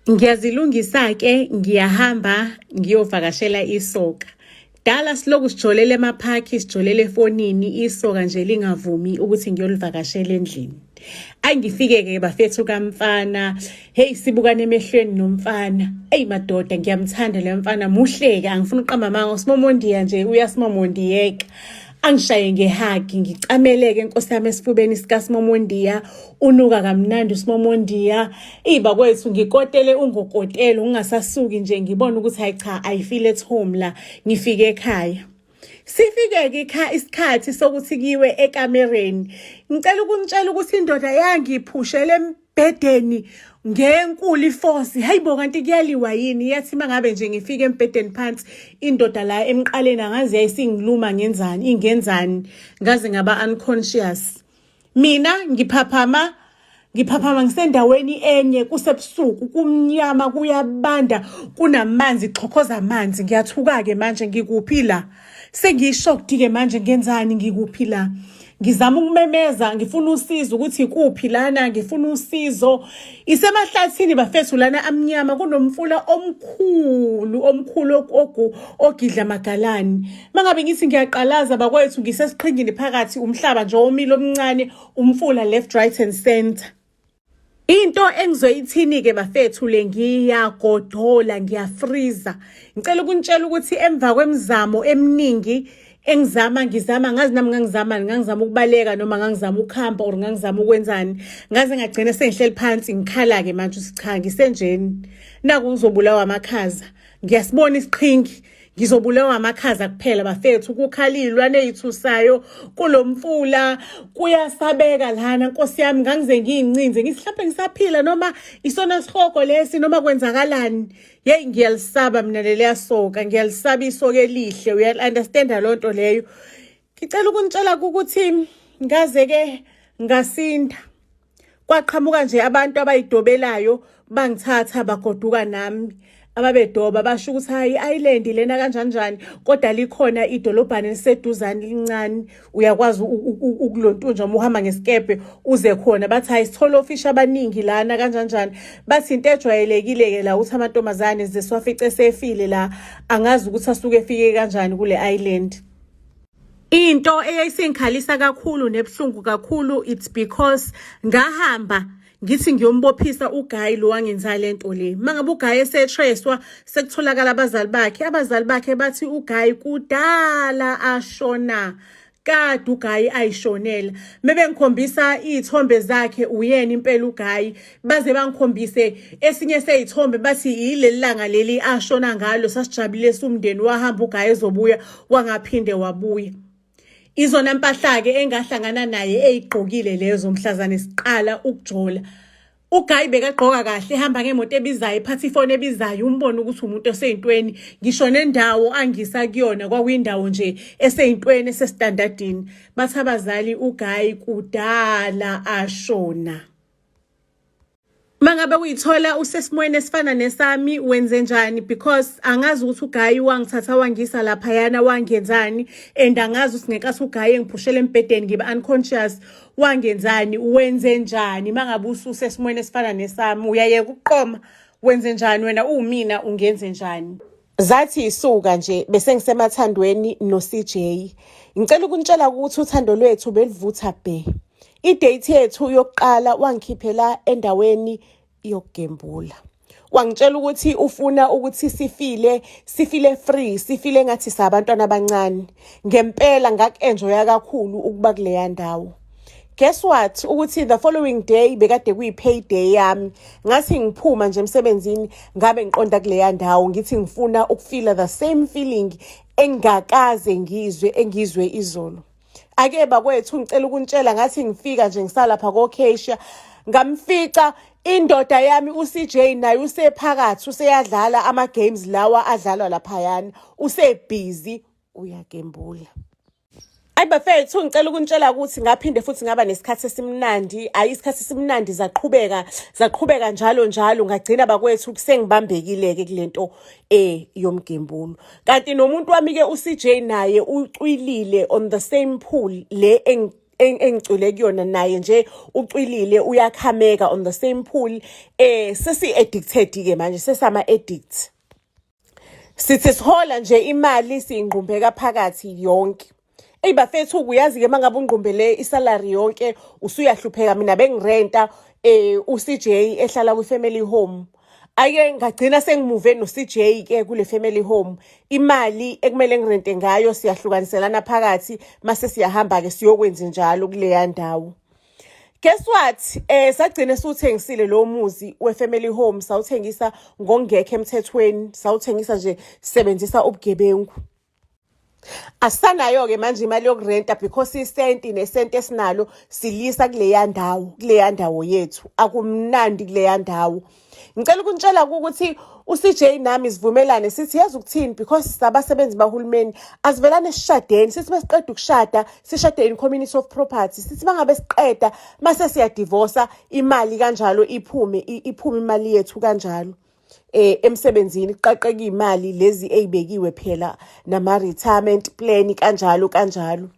Ngiyazilungisa-ke ngiyahamba ngiyovakashela isoka. Dala siloku sijolele emaphakhi sijolele efonini isoka nje lingavumi ukuthi ngiyolivakashela endlini. Ayi ngifike-ke bafethu kamfana, heyi sibukane emehlweni nomfana. Eyi madoda ngiyamthanda le mfana muhle-ke angifuni ukuqamba amanga usimomondiya nje uyasimomondiyeka. Angishaye ngehagi ngicameleke nkosi yami esifubeni sikaSimomondiya unuka kamnandi uSimomondiya iba kwethu ngikotele ungokotelo ngingasasuki nje ngibona ukuthi hayi cha I feel at home la ngifike ekhaya. Sifike-ke isikhathi sokuthi kiwe ekamereni. Ngicela ukunitshela ukuthi indoda yangiphushela embhedeni ngenkulu iforce. Hayi bo kanti kuyaliwa yini? Yathi mangabe nje ngifike embhedeni phansi indoda la emqaleni angazi yayisingiluma ngenzani, ingenzani ngaze ngaba unconscious. Mina ngiphaphama ngiphaphama ngisendaweni enye kusebusuku kumnyama kuyabanda kunamanzi xhokhoza amanzi ngiyathuka-ke manje ngikuphi la sengiyishocked-ke manje ngenzani ngikuphi la ngizama ukumemeza ngifuna usizo ukuthi kuphi lana ngifuna usizo isemahlathini bafethu lana amnyama kunomfula omkhulu omkhulu ogu ogidla amagalani mangabe ngithi ngiyaqalaza bakwethu ngisesiqhingini phakathi umhlaba nje omile omncane umfula left right and center. Into engizoyithini-ke bafethu le ngiyagodola ngiyafriza. Ngicela ukunitshela ukuthi emva kwemizamo eminingi engizama ngizama ngazi nami ngangizamani ngangizama ukubaleka noma ngangizama ukuhamba or ngangizama ukwenzani ngaze ngagcina sengihleli phansi ngikhala-ke manje ukuthi cha ngisenjeni naku ngizobulawa amakhaza ngiyasibona isiqhingi ngizobulawa amakhaza kuphela bafethu kukhala iy'lwane ey'thusayo kulo mfula kuyasabeka lana nkosi yami ngangize ngiyincinze ngithi mhlawumbe ngisaphila noma isona sihogo lesi noma kwenzakalani yeyi ngiyalisaba mina leliya soka ngiyalisaba isoka elihle uyali-understanda loo nto leyo ngicela ukunitshela ukuthi ngaze-ke ngasinda Kwaqhamuka nje abantu abayidobelayo bangithatha bagoduka nami ababedoba basho ukuthi hayi i-island lena kanjani njani kodwa likhona idolobhane eliseduzane lincane uyakwazi ukulontunja uma uhamba ngesikebhe uze khona bathi hayi sithola ofishi abaningi lana kanjani njani bathi into ejwayelekile-ke la ukuthi amantombazane ze siwafice sefile la angazi ukuthi asuke efike kanjani kule island. Into eyayisingikhalisa kakhulu nebuhlungu kakhulu it's because ngahamba ngithi ngiyombophisa uGuy lo wangenza lento le. Mangabe uGuy esetracwa sekutholakala abazali bakhe, abazali bakhe bathi uGuy kudala ashona kade uGuy ayishonela. Mebengikhombisa iy'thombe zakhe uyena impela uGuy baze bangikhombise esinye sey'thombe bathi yileli langa leli ashona ngalo sasijabulile siwumndeni wahamba uGuy ezobuya wangaphinde wabuya. Izona mpahla-ke engahlangana naye eyigqokile lezo mhlazane siqala ukujola. Ugayi bekagqoka kahle ehamba ngemoto ebizayo ephatha ifoni ebizayo umbone ukuthi umuntu oseyintweni ngisho nendawo angisa kuyona kwakuyindawo nje eseyintweni esesitandadini bathi abazali ugayi kudala ashona. Mangabe uyithola usesimweni esifana nesami wenze njani because angazi ukuthi uGayi wangithatha wangisa laphayana wangenzani and angazi ukuthi ngenkathi uGayi engiphushela embhedeni ngiba unconscious wangenzani wenze njani mangabe ususesimweni esifana nesami uyayeka ukuqoma wenze njani wena uwumina ungenze njani. Zathi isuka nje bese ngisemathandweni no-CJ. Ngicela ukunitshela ukuthi uthando lwethu beluvutha bhe. I-date yethu yokuqala wangikhiphela endaweni yokugembula. Wangitshela ukuthi ufuna ukuthi sifile, sifile free, sifile ngathi sabantwana abancane. Ngempela ngaku-enjoya kakhulu ukuba kuleya ndawo. Guess what? Ukuthi the following day bekade kuyi-pay day yami. Ngathi ngiphuma nje emsebenzini ngabe ngiqonda kuleya ndawo ngithi ngifuna ukufila the same feeling engingakaze ngizwe engizwe izolo. Ake bakwethu ngicela ukunitshela ngathi ngifika nje ngisalapha koCasia ngamfica indoda yami uCJ naye usephakathi useyadlala ama games lawa adlalwa laphayana usebhizi uyagembula. Ayi bafethu ngicela ukunitshela ukuthi ngaphinde futhi ngaba nesikhathi esimnandi ayi isikhathi esimnandi zaqhubeka zaqhubeka njalo njalo ngagcina bakwethu sengibambekile-ke kule nto yomgembulo kanti nomuntu wami-ke u-CJ naye ucwilile on the same pool le engicwile kuyona naye nje ucwilile uyakhameka on the same pool. Sesi addicted ke manje, sesama addict. Sithi sihola nje imali siyingqumbeka phakathi yonke. Eyi bafethu, uyazi-ke uma ngabe ungqumbele isalary yonke usuyahlupheka. Mina bengirenta, u-CJ ehlala kwi-family home. Ake ngagcina sengimuve no-CJ ke kule family home. Imali ekumele ngirente ngayo siyahlukaniselana phakathi, mase siyahamba-ke siyokwenza njalo kuleya ndawo. Guess what? Sagcina siwuthengisile lo muzi we-family home, sawuthengisa ngokungekho emthethweni, sawuthengisa nje sisebenzisa ubugebengu. Asanayo-ke manje imali yokurenta because isenti nesenti esinalo silisa kuleya ndawo, kuleya ndawo yethu. Akumnandi kuleya ndawo. Ngicela ukunitshela ukuthi u-CJ nami sivumelane sithi yazi ukuthini, because sabasebenzi bahulumeni, asivelane sishadeni. Sithi besiqeda ukushada, sishade in community of property. Sithi mangabe siqeda mase siyadivosa, imali kanjalo iphume, iphume imali yethu kanjalo emsebenzini, kuqaqeka imali lezi ezibekiwe phela nama retirement plan kanjalo kanjalo.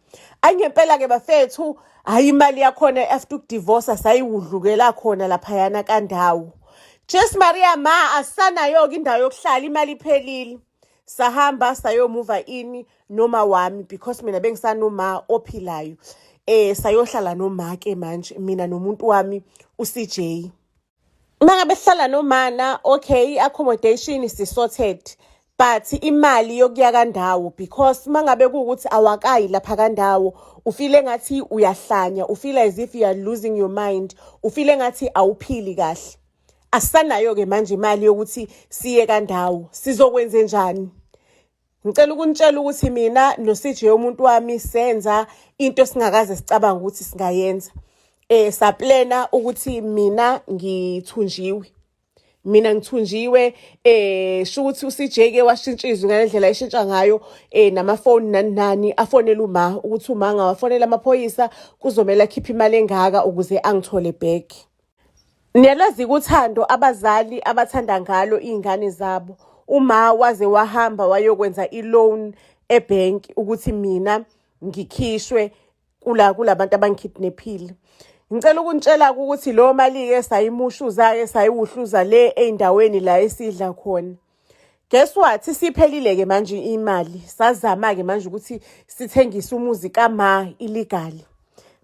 Ayi ngempela ke bafethu, hayi imali yakhona after ukudivorce sayiwudlukela khona laphayana kandawo. Jesu Maria ma, asanayo ke indawo yokuhlala, imali iphelile. Sahamba sayomuva ini noma wami because mina bengisanoma ophilayo. Sayohlala noma ke manje mina nomuntu wami uCJ. Mangabe sihlala nomana, okay, accommodation si-sorted, but imali yokuya kandawo, because mangabe kuwukuthi awakayi lapha kandawo ufile ngathi uyahlanya, ufeel as if you are losing your mind, ufile ngathi awuphili kahle. Asisanayo-ke manje imali yokuthi siye kandawo, sizokwenze njani? Ngicela ukunitshela ukuthi mina no-CJ umuntu wami senza into esingakaze sicabanga ukuthi singayenza. Saplana ukuthi mina ngithunjiwe. Mina ngithunjiwe, sho ukuthi uCJ ke washintsha izwi ngalendlela eshintsha ngayo, namafoni nani nani, afonela uma ukuthi uma ngawafonela amaphoyisa kuzomela akhiphe imali engaka ukuze angithole back. Niyalazi uthando abazali abathanda ngalo iy'ngane zabo. Uma waze wahamba wayokwenza i-loan ebhenki ukuthi mina ngikhishwe kula kulabantu abangikidnaphile. Ngicela ukunitshela ukuthi leyo mali-ke sayimushuza-ke, sayiwuhluza le ey'ndaweni la esidla khona. Guess what? Isiphelile-ke manje imali. Sazama-ke manje ukuthi sithengise umuzi kama illegally.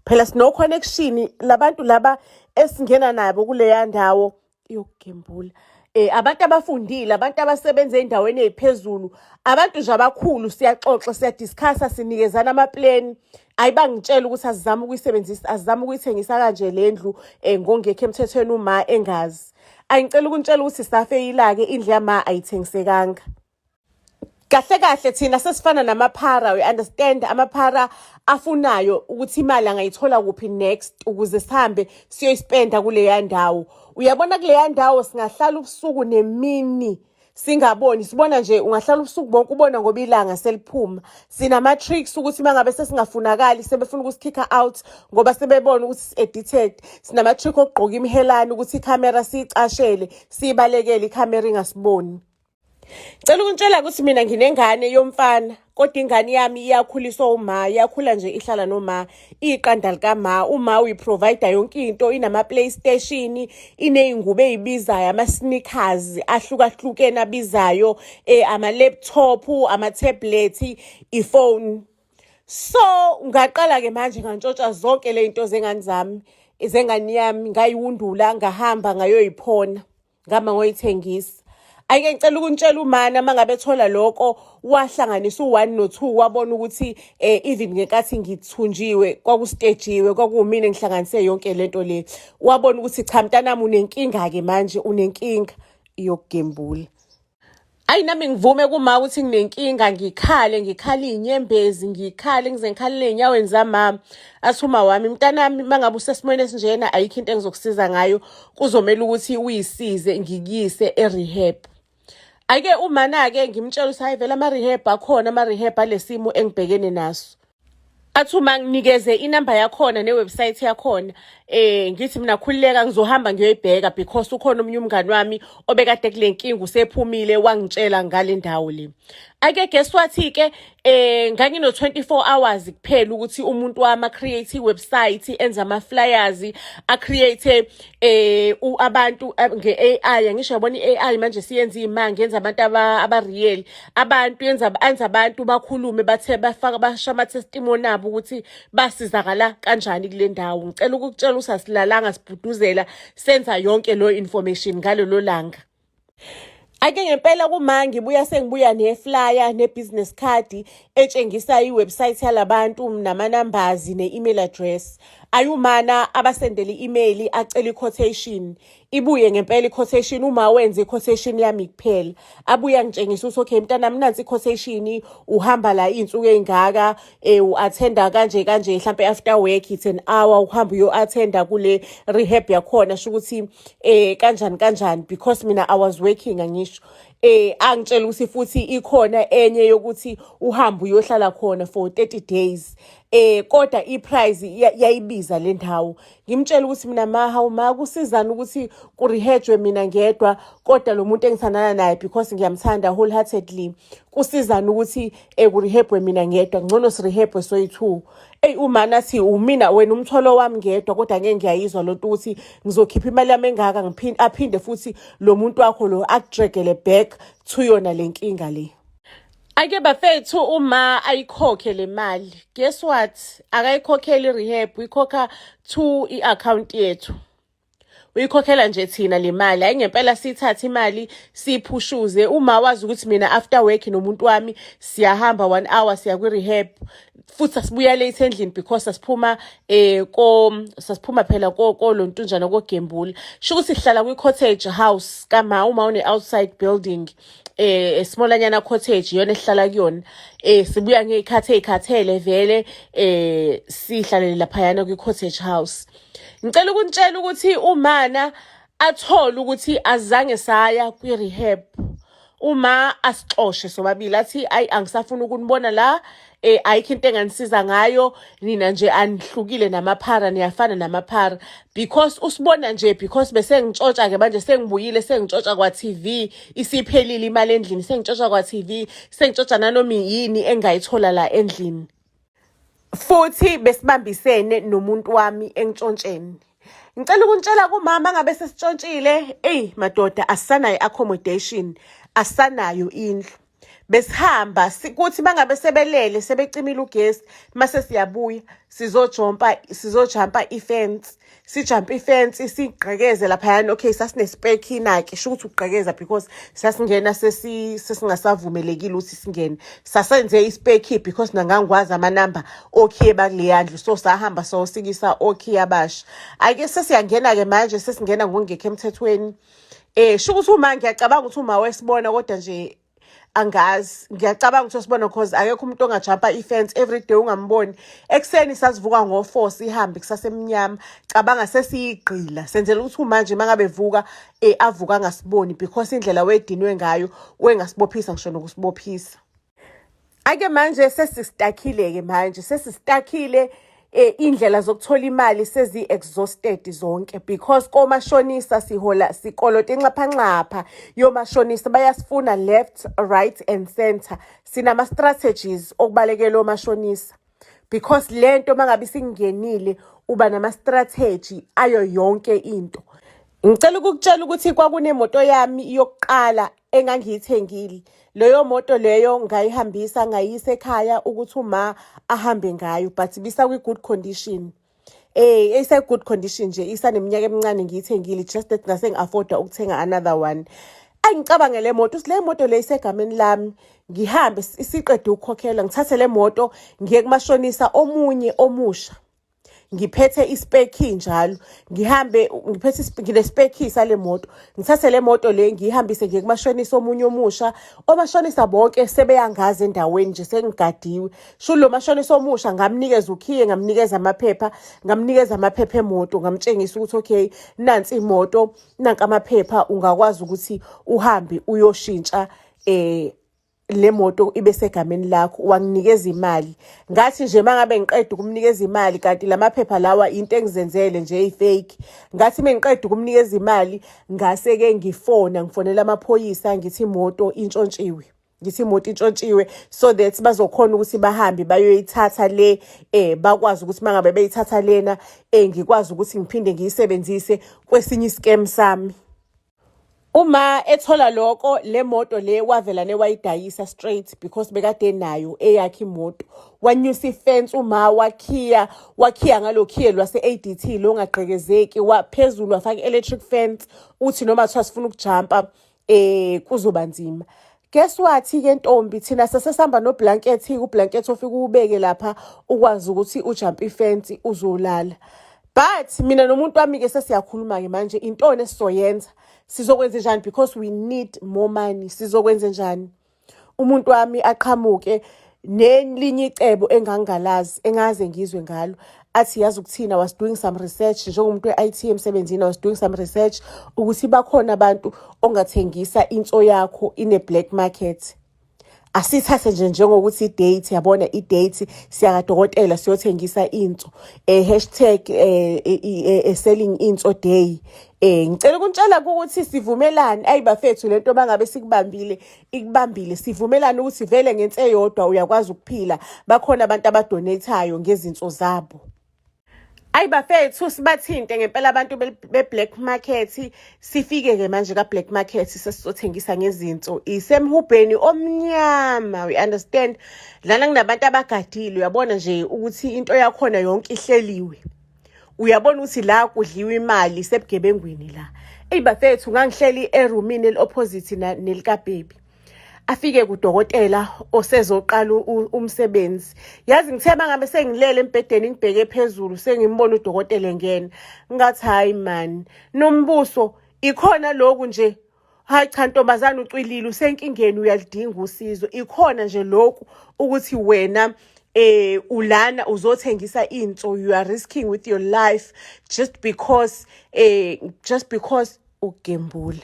Phela sino connection labantu laba esingena nabo kuleya ndawo yokugembula. Abantu abafundile, abantu abasebenza ey'ndaweni ey'phezulu, abantu nje abakhulu, siyaxoxa, siyadiscussa, sinikezana ama-plan. Ayi bangitshela ukuthi asizame ukuyisebenzisa, asizame ukuyithengisa kanje le ndlu ngokungekho emthethweni uma engazi. Ayingicela ukunitshela ukuthi safeyila-ke, indlu yama ayithengisekanga. Kahle kahle thina sesifana namaphara, we understand amaphara afunayo ukuthi imali angayithola kuphi next ukuze sihambe siyoyispenda kuleya ndawo. Uyabona kuleya ndawo singahlala ubusuku nemini singaboni, sibona nje ungahlala ubusuku bonke ubona ngoba ilanga seliphuma. Sinama-tricks ukuthi uma ngabe sesingafunakali, sebefuna ukusikhikha out ngoba sebebona ukuthi si-addicted, sinama-trick okugqoka imihelane ukuthi ikhamera siyicashele, siyibalekele ikhamera ingasiboni. Cela ukuntshela ukuthi mina nginengane yomfana, kodwa ingane yami iyakhuliswa uma, iyakhula nje ihlala noma, iqanda likama, uma uyiprovide yonke into, inama-PlayStation, iney'ngubo ey'bizayo, ama-sneakers ahlukahlukene abizayo, ama-laptop, ama-tablet, ifoni. So ngaqala-ke manje ngantshontsha zonke le zinto zengane zami, zengane yami, ngayiwundula, ngahamba ngayoyiphona, ngihamba ngoyithengisa. Ake ngicela ukunitshela umana uma ngabe ethola lokho, wahlanganisa u-1 no-2, wabona ukuthi even ngenkathi ngithunjiwe kwakustejiwe, kwakuwumina engihlanganise yonke lento le. Wabona ukuthi cha mntanami unenkinga-ke manje, unenkinga yokugembula. Ayi nami ngivume kuma ukuthi nginenkinga, ngikhale, ngikhale iy'nyembezi, ngikhale ngize ngikhalele ey'nyaweni zamama. Athi uma wami, mntanami uma ngabe usesimweni esinjena ayikho into engizokusiza ngayo, kuzomele ukuthi uyisize ngikuyise e-rehab. Ake umana-ke ngimtshela ukuthi hayi vele ama-rehab akhona, ama-rehab alesimo engibhekene naso. Athi uma nginikeze inamba yakhona ne-website yakhona. Ngithi mina khululeka, ngizohamba ngiyoyibheka because ukhona omunye umngani wami obekade kule nkinga, usephumile, wangitshela ngale ndawo le. Ake guess what ke, ngangino 24 hours kuphela ukuthi umuntu wami create website, enza ama flyers, a create abantu nge-AI. Ngisho yabona i-AI manje siyenza imanga, yenza abantu aba real, abantu yenza abantu bakhulume, bathe bafaka, basho ama testimony abo ukuthi basizakala kanjani kule ndawo. Ngicela ukukutshela, usasilalanga sibhuduzela senza yonke lo information ngalelo langa. Ake ngempela kuma ngibuya, sengibuya ne-flyer ne-business card etshengisa i-website yalabantu nama-numbers ne-email address. Ayumana abasendele i-email, acela i-quotation. Ibuye ngempela i-quotation, uma wenze i-quotation yami kuphela. Abuye angitshengisa ukuthi, "Okay mntanami, nansi i-quotation, uhamba la iy'nsuku ey'ngaka, u-attenda kanje kanje, mhlampe after work it's an hour, uhambe uyo-attenda kule rehab yakhona, sho ukuthi kanjani kanjani," because mina I was working, angisho. Angitshela ukuthi futhi ikhona enye yokuthi uhambe uyohlala khona for 30 days, kodwa iprice yayibiza le ndawo. Ngimtshela ukuthi mina, ma, hawu ma, kusizana ukuthi kurehejwe mina ngedwa, kodwa lo muntu engithandana naye, because ngiyamthanda wholeheartedly, kusizana ukuthi kurehebwe mina ngedwa? Ngcono sirehebwe soyi-two. Eyi, uma nathi umina wena umthwalo wami ngedwa, kodwa ngeke ngiyayizwa lonto ukuthi ngizokhipha imali yami engaka, ngiphinde aphinde futhi lo muntu wakho lo akudragele back to yona le nkinga le. Ake bafethu, uma ayikhokhe le mali, guess what, akayikhokheli i-rehab, uyikhokha to i-account yethu, uyikhokhela nje thina le mali. Hayi ngempela siyithathe imali siyiphushuze. Uma wazi ukuthi mina after work nomuntu wami siyahamba one hour, siya kwi-rehab, futhi sasibuya late endlini because sasiphuma ko sasiphuma phela ko kolontunjana kogembula. Sho ukuthi sihlala kwi-cottage house kama uma une-outside building, smallanyana cottage, iyona esihlala kuyona. Sibuya ngey'khathi ey'khathele vele, sihlalele laphayana kwi-cottage house. Ngicela ukunitshela ukuthi umana athole ukuthi azange saya kwi-rehab, uma asixoshe sobabili, athi, "Ayi, angisafuni ukunibona la, ayikho into enganisiza ngayo nina nje, anihlukile namaphara, niyafana namaphara," because usibona nje, because bese ngitshontsha ke manje, sengibuyile, sengitshontsha kwa TV, isiphelile imali endlini, sengitshontsha kwa TV, sengitshontsha nanoma yini engayithola la endlini. Futhi besibambisene nomuntu wami entshontsheni. Ngicela ukunitshela kumama, ngabe sesitshontshile, eyi madoda, asanayo accommodation, asanayo indlu. Besihamba kuthi bangabe sebelele, sebecimile ugesi, mase siyabuya sizojompa, sizojampa ifence, sijampe ifence, sigqekeze laphayana. Okay, sasine-spare key na-ke, sho ukuthi ugqekeza because sasingena sesingasavumelekile ukuthi singene. Sasenze i-spare key because nangangikwazi amanamba okhiye bakuleya ndlu, so sahamba sayosikisa okhiye abasha. Ake sesiyangena-ke manje, sesingena ngokungekho emthethweni. Sho ukuthi uma ngiyacabanga ukuthi uma wesibona, kodwa nje angazi, ngiyacabanga ukuthi usibona because akekho umuntu ongajampa ifence every day ungamboni. Ekuseni sasivuka ngo-4, sihambe kusasemnyama. Cabanga, sesiyigqila, senzela ukuthi manje uma ngabe vuka, avuka angasiboni, because indlela wedinwe ngayo wengasibophisa ngisho nokusibophisa. Ake manje sesistakile-ke, manje sesistakile, indlela zokuthola imali sezi-exhausted zonke because komashonisa sihola sikolota inxaphanxapha yomashonisa, bayasifuna left, right and center. Sinama-strategies okubalekela omashonisa because lento mangabe isingenile uba nama-strategy ayo yonke into. Ngicela ukukutshela ukuthi kwakunemoto yami yokuqala engangiyithengile. Leyo moto leyo ngayihambisa, ngayisa ekhaya ukuthi uma ahambe ngayo, but ibisakwi-good condition. Ise-good condition nje, isaneminyaka emincane ngiyithengile, just that ngase ngi-afforda ukuthenga another one. Angicabange le moto ukuthi le moto le isegameni lami, ngihambe isiqede ukukhokhelwa, ngithathe le moto ngiye kumashonisa omunye omusha, ngiphethe i-spare key njalo, ngihambe ngiphethe ngine-spare key sale moto, ngithathe le moto le ngiyihambise ngiye kumashonisa omunye omusha. Omashonisa bonke sebeyangazi endaweni nje, sengigadiwe. Sho lo mashonisa omusha ngamnikeza ukhiye, ngamnikeza amaphepha, ngamnikeza amaphepha emoto, ngamtshengisa ukuthi, "Okay, nansi imoto, nanka amaphepha, ungakwazi ukuthi uhambe uyoshintsha." Le moto ibe segameni lakho. Wanginikeza imali. Ngathi nje uma ngabe ngiqeda ukumnikeza imali, kanti la maphepha lawa into engizenzele nje eyi-fake. Ngathi uma ngiqeda ukumnikeza imali, ngase-ke ngifona, ngifonela amaphoyisa, ngithi imoto intshontshiwe, ngithi imoto intshontshiwe, so that bazokhona ukuthi bahambe bayoyithatha le, bakwazi ukuthi mangabe beyithatha lena, ngikwazi ukuthi ngiphinde ngiyisebenzise kwesinye i-scam sami. Uma ethola loko, le moto le wavela newayidayisa straight because bekade nayo eyakhe imoto. Wanyusa ifence uma, wakhiya, wakhiya ngalo khiye lwase-ADT lo ongagqekezeki, waphezulu wafaka i-electric fence, uthi noma kuthiwa sifuna ukujampa kuzoba nzima. Guess what-ke ntombi, thina sasesihamba no-blanket, u-blanket ofike uwubeke lapha ukwazi ukuthi ujampe ifence uzolala. But mina nomuntu wami-ke sesiyakhuluma-ke manje, intoni esizoyenza, sizokwenza njani, because we need more money, sizokwenza njani? Umuntu wami aqhamuke nelinye icebo engangingalazi, engaze ngizwe ngalo, athi, "Yazi ukuthini, I was doing some research njengomuntu we-IT emsebenzini, I was doing some research ukuthi bakhona abantu ongathengisa inso yakho in a black market. Asithathe nje njengokuthi i-date, yabona i-date, siyakadokotela siyothengisa inso, #selling inso day." Ngicela ukuntshela ukuthi sivumelane. Ayi bafethu, lento bangabe sikubambile ikubambile. Sivumelane ukuthi vele ngenso eyodwa uyakwazi ukuphila, bakhona abantu abadonate-ayo ngezinso zabo. Ayi bafethu, sibathinte ngempela abantu be-black market. Sifike-ke manje ka-black market, sesizothengisa ngezinso isemhubheni omnyama, we understand lana kunabantu abagadile. Uyabona nje ukuthi into yakhona yonke ihleliwe, uyabona ukuthi la kudliwa imali sebugebengwini la. Eyi bafethu, ngangihleli erumini eli-opposite nelikababy. Afike kudokotela osezoqala umsebenzi. Yazi ngithe mangabe sengilele embhedeni, ngibheke phezulu, sengimbona udokotela engena, ngathi, "Hayi man, nombuso ikhona lokhu nje. Hayi cha ntombazane, ucwilile, usenkingeni, uyalidinga usizo. Ikhona nje lokhu ukuthi wena ulana uzothengisa inso, you are risking with your life just because ukugembula."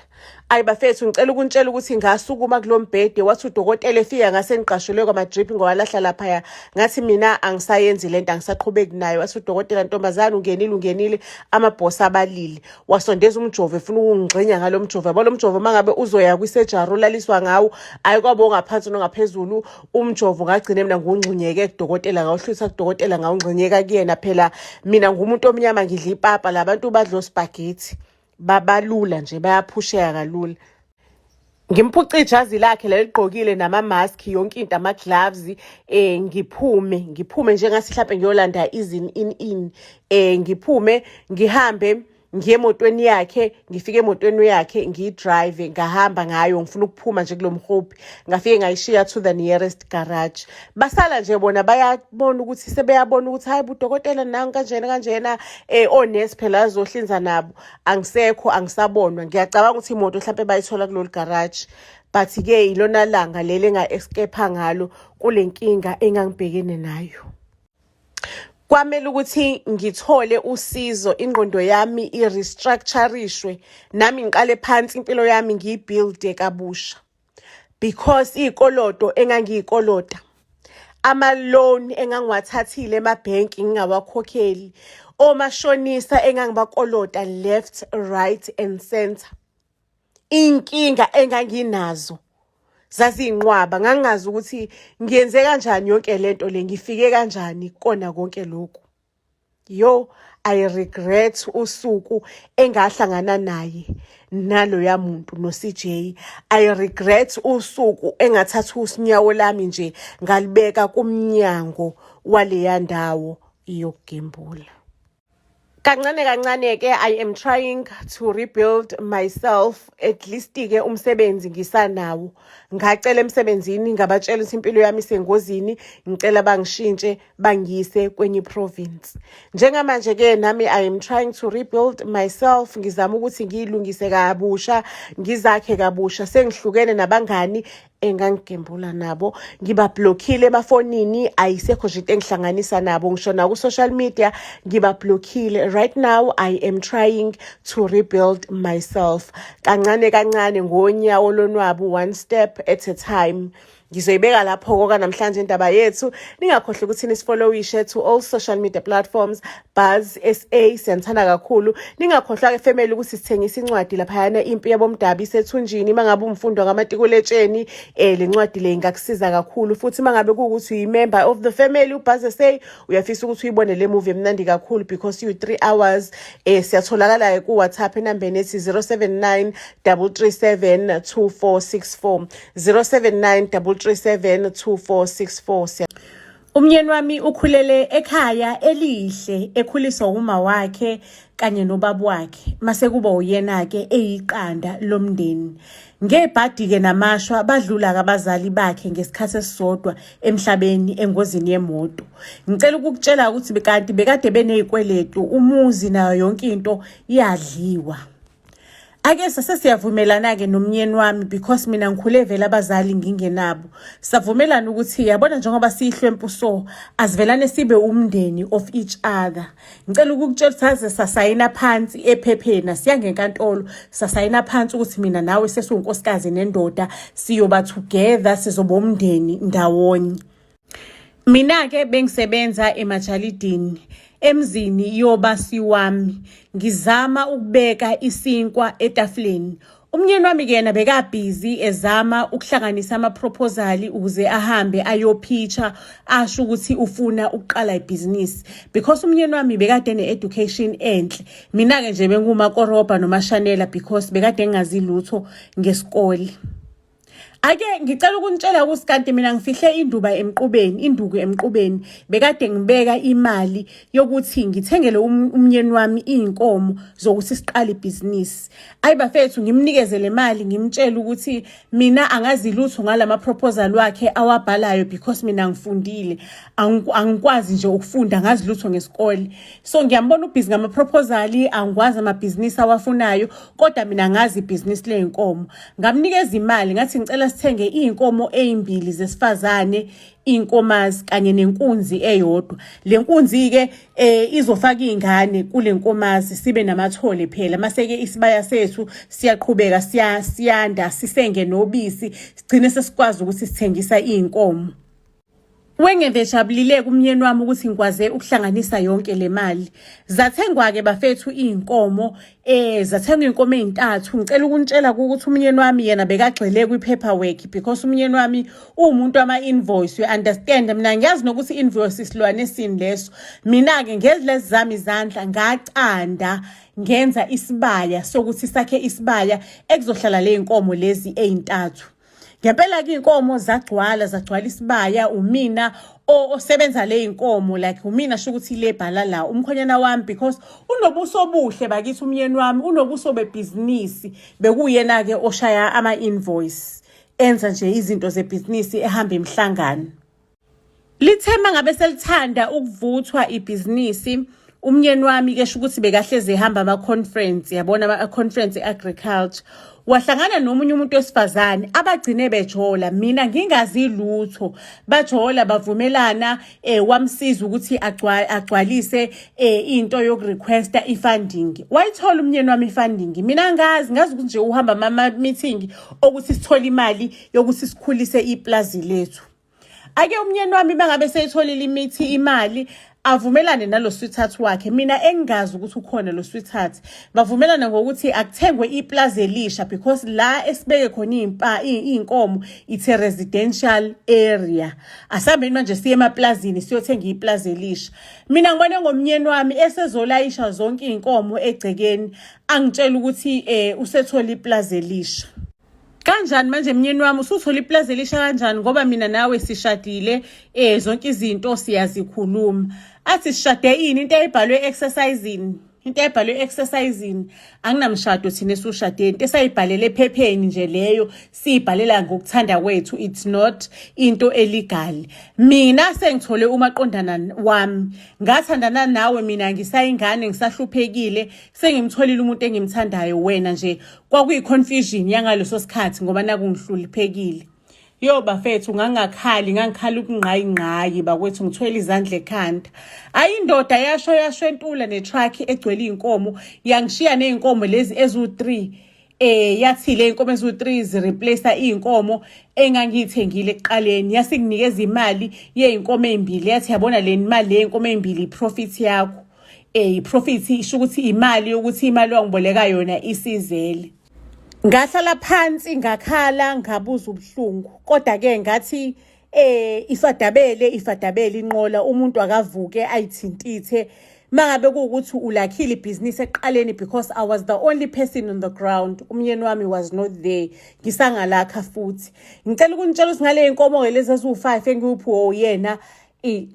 Ayi bafethu, ngicela ukuntshela ukuthi ngasukuma kulo mbhede. Wathi udokotela efika, ngase ngiqashelwe kwama-drip, ngowalahla laphaya. Ngathi mina angisayenzi lento, angisaqhubeki nayo. Wathi udokotela, "Ntombazane, ungenile, ungenile, amabhosi abalile." Wasondeza umjovo, efuna ukungigxinya ngalo mjovo. Yabo lo mjovo, uma ngabe uzoya kwisejari olaliswa ngawo, ayi kwabo ongaphansi nongaphezulu umjovo. Ngagcine mina ngungxinyeke kudokotela, ngawuhlwitha kudokotela, ngawungxinyeka kuyena. Phela mina ngumuntu omnyama, ngidla ipapa, labantu badla o-spaghetti, babalula nje, bayaphusheka kalula. Ngimphuce ijazi lakhe leligqokile nama-mask, yonke into, ama-gloves. Ngiphume njengathi mhlawumbe ngiyolanda izin in in ngiphume ngihambe ngiye emotweni yakhe. Ngifike emotweni yakhe, ngiyi-drive, ngahamba ngayo, ngifuna ukuphuma nje kulo mhubhi. Ngafike ngayishiya to the nearest garage. Basala nje bona, bayabona ukuthi, sebeyabona ukuthi hayi budokotela nangu kanjena kanjena, onesi phela azohlinza nabo. Angisekho, angisabonwa. Ngiyacabanga ukuthi imoto mhlawumbe bayithola kulolu garage. But-ke ilona langa leli enga-escape ngalo kule nkinga engangibhekene nayo. Kwamele ukuthi ngithole usizo, ingqondo yami i-restructurishwe, nami ngiqale phansi impilo yami, ngiyi-build-e kabusha, because iy'koloto engangiyikolota, ama-loan engangiwathathile emabhenki ngingawakhokheli, omashonisa engangibakolota left, right and center, iy'nkinga enganginazo zaziyinqwaba. Ngangingazi ukuthi ngiyenze kanjani yonke lento le, ngifike kanjani kona konke lokhu. Yo, I regret usuku engahlangana naye naloya muntu no-CJ. I regret usuku engathatha usinyawo lami nje ngalibeka kumnyango waleya ndawo yokugembula. Kancane kancane-ke I am trying to rebuild myself. At least-ke umsebenzi ngisanawo. Ngacela emsebenzini, ngabatshela ukuthi impilo yami isengozini, ngicela bangishintshe bangiyise kwenye province. Njengamanje-ke nami I am trying to rebuild myself, ngizama ukuthi ngiyilungise kabusha, ngizakhe kabusha. Sengihlukene nabangani engangigembula nabo, ngibablockile emafonini, ayisekho nje into engihlanganisa nabo, ngisho naku-social media ngibablockile. Right now I am trying to rebuild myself kancane kancane, ngonyawo lonwabu, one step at a time. Ngizoyibeka lapho koka namhlanje indaba yethu. Ningakhohlwa ukuthi nisifollowishe to all social media platforms, Buzz SA. Siyanithanda kakhulu. Ningakhohlwa ke family ukuthi sithengisa incwadi laphayana, Impi Yabomdabu Isethunjini. Mangabe umfundo kamatikuletsheni, le ncwadi le ingakusiza kakhulu. Futhi mangabe kuwukuthi uyi-member of the family uBuzz SA, uyafisa ukuthi uyibone le movie emnandi kakhulu because you 3 hours, siyatholakala ku WhatsApp enambeni ethi 079 337 2464, 079 337 2464. Umyeni wami ukhulele ekhaya elihle, ekhuliswa uma wakhe kanye nobaba wakhe. Mase kuba uyena-ke eyiqanda lomndeni. Ngebhadi-ke namashwa badlula abazali bakhe ngesikhathi esisodwa emhlabeni engozini yemoto. Ngicela ukukutshela ukuthi kanti bekade benezikweletu, umuzi nayo yonke into iyadliwa. Ake sase siyavumelana-ke nomnyeni wami because mina ngikhule vele abazali ngingenabo. Savumelana ukuthi, yabona, njengoba siyihlwempu so asivelane sibe umndeni of each other. Ngicela ukukutshela ukuthi saze sasayina phansi ephepheni, asiya ngenkantolo, sasayina phansi ukuthi mina nawe sesiwunkosikazi nendoda, siyoba together, sizoba umndeni ndawonye. Mina-ke bengisebenza emajalidini emzini yobasi wami, ngizama ukubeka isinkwa etafuleni. Umnyeni wami-ke yena bekabhizi ezama ukuhlanganisa ama-proposal ukuze ahambe ayopitcha, asho ukuthi ufuna ukuqala ibhizinisi because umnyeni wami bekade ne-education enhle. Mina-ke nje bengumakorobha nomashanela because bekade ngingazi lutho ngesikole. Ake ngicela ukunitshela ukuthi kanti mina ngifihle induba emqubeni, induku emqubeni. Bekade ngibeka imali yokuthi ngithengele umnyeni wami iy'nkomo zokuthi siqale ibhizinisi. Ayi bafethu, ngimnikeze le mali, ngimtshele ukuthi mina angazi lutho ngalama proposal wakhe awabhalayo because mina ngifundile. Angikwazi nje ukufunda, ngazi lutho ngesikole. So ngiyambona ubhizi ngama-proposal, angikwazi amabhizinisi awafunayo, kodwa mina ngazi ibhizinisi ley'nkomo. Ngamnikeza imali, ngathi ngicela sithenge iy'nkomo ey'mbili zesifazane, iy'nkomazi kanye nenkunzi eyodwa. Le nkunzi-ke izofaka iy'ngane kule nkomazi, sibe namathole phela. Mase-ke isibaya sethu siyaqhubeka siyanda, sisenge nobisi, sigcine sesikwazi ukuthi sithengisa iy'nkomo. Wengeve ejabulile kumnyeni wami ukuthi ngikwaze ukuhlanganisa yonke le mali. Zathengwa-ke bafethu iy'nkomo, zathengwa iy'nkomo ey'ntathu. Ngicela ukunitshela ukuthi umnyeni wami yena bekagxile kwi-paperwork because umnyeni wami uwumuntu wama-invoice, you understand? Mina ngiyazi nokuthi i-invoice isilwane esini leso. Mina-ke ngezilezi zami izandla ngacanda ngenza isibaya sokuthi sakhe isibaya ekuzohlala le y'nkomo lezi ey'ntathu. Ngempela-ke iy'nkomo zagcwala, zagcwala isibaya. Umina osebenza le y'nkomo, like umina sho ukuthi lebhala la umkhonyana wami because unobuso obuhle bakithi. Umyeni wami unobuso bebhizinisi, bekuyena-ke oshaya ama-invoice, enza nje izinto zebhizinisi, ehamba imihlangano. Lithe mangabe selithanda ukuvuthwa ibhizinisi, umnyeni wami ke sho ukuthi bekahlezi ehamba ama-conference, yabona, ama-conference e-agriculture, wahlangana nomunye umuntu wesifazane abagcine bejola, mina ngingazi lutho. Bajola, bavumelana, wamsiza ukuthi agcwalise into yokurequesta i-funding. Wayithola umnyeni wami i-funding, mina ngazi, ngazi ukuthi nje uhamba ama-meeting okuthi sithole imali yokuthi sikhulise iplazi lethu. Ake umnyeni wami bangabe seyitholile imithi imali, avumelane nalo sweetheart wakhe, mina engingazi ukuthi ukhona lo sweetheart. Bavumelana ngokuthi akuthengwe iplazi elisha because la esibeke khona iy'nkomo it's a residential area. Asihambeni manje siye emaplazini siyothenga iplazi elisha. Mina ngibone ngomnyeni wami esezolayisha zonke iy'nkomo egcekeni, angitshela ukuthi usethola iplazi elisha. Kanjani manje mnyeni wami, usuthola iplazi elisha kanjani, ngoba mina nawe sishadile, zonke izinto siyazikhuluma? Athi sishade ini? Into eyibhalwe exercising, into ebhalwe exercising. Anginamshado thina esushadeni, into esayibhalela ephepheni nje leyo, siyibhalela ngokuthanda kwethu, it's not into e-legal. Mina sengithole umaqondana wami, ngathandana nawe mina ngisayingane, ngisahluphekile, sengimtholile umuntu engimthandayo. Wena nje kwakuyi-confusion yangaleso sikhathi ngoba naku ngihluliphekile. Yo bafethu, ngangakhali, ngangikhala ukungqayi bakwethu, ngithwele izandla ekhanda. Ayi, indoda yasho yashwentula ne-truck egcwele iy'nkomo, yangishiya ney'nkomo lezi eziwu-3. Yathi le inkomo eziwu-3 zireplace iy'nkomo engangiyithengile ekuqaleni, yasinginikeza imali yey'nkomo ey'mbili. Yathi yabona le mali yey'nkomo ey'mbili i-profit yakho, i-profit isho ukuthi imali yokuthi imali wangiboleka yona isizele. Ngahlala phansi ngakhala, ngabuza ubuhlungu, kodwa-ke ngathi ifadabele ifadabele inqola, umuntu akavuke ayithintithe mangabe kuwukuthi ulakhile ibhizinisi ekuqaleni, because I was the only person on the ground, umyeni wami was not there. Ngisangalakha futhi ngicela ukunitshela ukuthi ngale nkomo-ke lezi eziwu-5 engiwuphiwe uyena,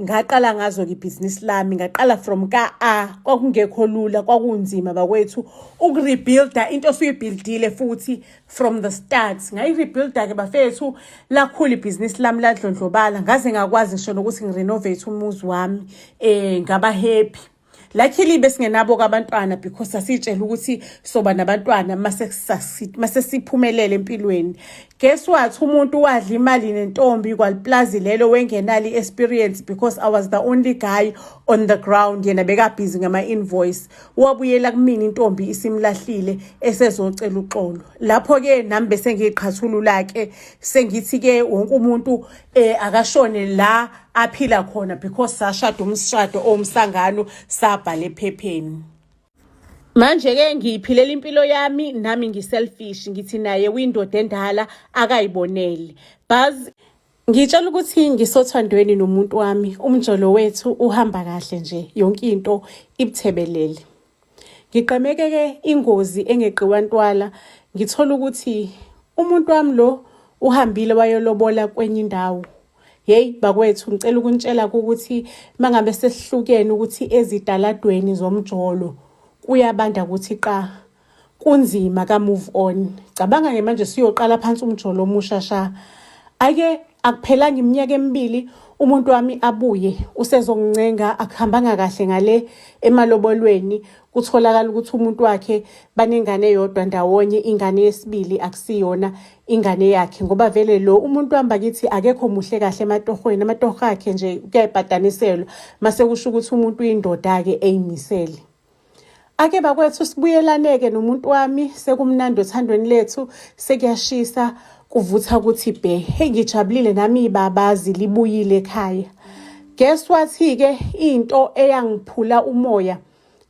ngaqala ngazo-ke ibhizinisi lami, ngaqala from ka-A. Kwakungekho lula, kwakunzima bakwethu ukurebuilda into osuyibuildile futhi from the start. Ngayirebuilda-ke bafethu, lakhula ibhizinisi lami, ladlondlobala, ngaze ngakwazi ngisho nokuthi ngirenovate umuzi wami, ngaba happy. Luckily besingenabo-ke abantwana, because sasiy'tshela ukuthi soba nabantwana mase siphumelele empilweni. Guess what, umuntu wadla imali nentombi kwaliplazi lelo, wengenalo i-experience, because I was the only guy on the ground, yena bekabhizi ngama-invoice. Wabuyela kumina intombi isimlahlile, esezocela uxolo. Lapho-ke nami bese ngiyiqhathulula-ke, sengithi-ke wonke umuntu akashone la aphila khona, because sashada umshado owumsangano, sabhala ephepheni. Manje-ke ngiyiphilela impilo yami nami, ngi-selfish, ngithi naye uyindoda endala, akayibonele. Buzz ngitshela ukuthi ngisothandweni nomuntu wami, umjolo wethu uhamba kahle nje, yonke into ibuthebelele. Ngiqemeke-ke ingozi engeqiwa ntwala, ngithola ukuthi umuntu wami lo uhambile wayolobola kwenye indawo. Hey bakwethu, ngicela ukunitshela ukuthi mangabe sesihlukene, ukuthi ezitaladweni zomjolo kuyabanda ukuthi qa, kunzima ka move on. Cabanga-ke manje siyoqala phansi umjolo omusha sha. Ake akuphelanga iminyaka emibili, umuntu wami abuye usezongincenga, akuhambanga kahle ngale emalobolweni. Kutholakala ukuthi umuntu wakhe banengane eyodwa ndawonye, ingane yesibili akusiyona ingane yakhe, ngoba vele lo umuntu wami bakithi akekho muhle kahle ematohweni, amatoho akhe nje kuyayibhadaniselwa. Mase kusho ukuthi umuntu uyindoda-ke eyimisele. Ake bakwethu sibuyelaneke nomuntu wami, sekumnandi othandweni lethu, sekuyashisa kuvutha ukuthi bhe. Hey, ngijabulile nami, ibabazi libuyile ekhaya. Guess what-ke, into eyangiphula umoya,